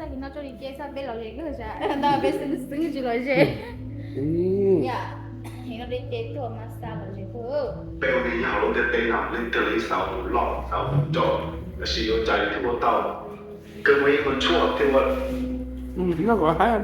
Xav li no tso li ces xav peb los ze kawg, ntau peb xwb xwb tsis los ze. Yam, li no li ces tuaj mas xav los ze kawg. Peb ua neeg nyob hauv lub ntiaj teb no leej twg los yeej xav ua tus loj xav ua tus nrog, tab sis yuav cas yuav thiaj ua tau. Kawg muaj ib qho tshuaj thiaj ua. Noj kom haib.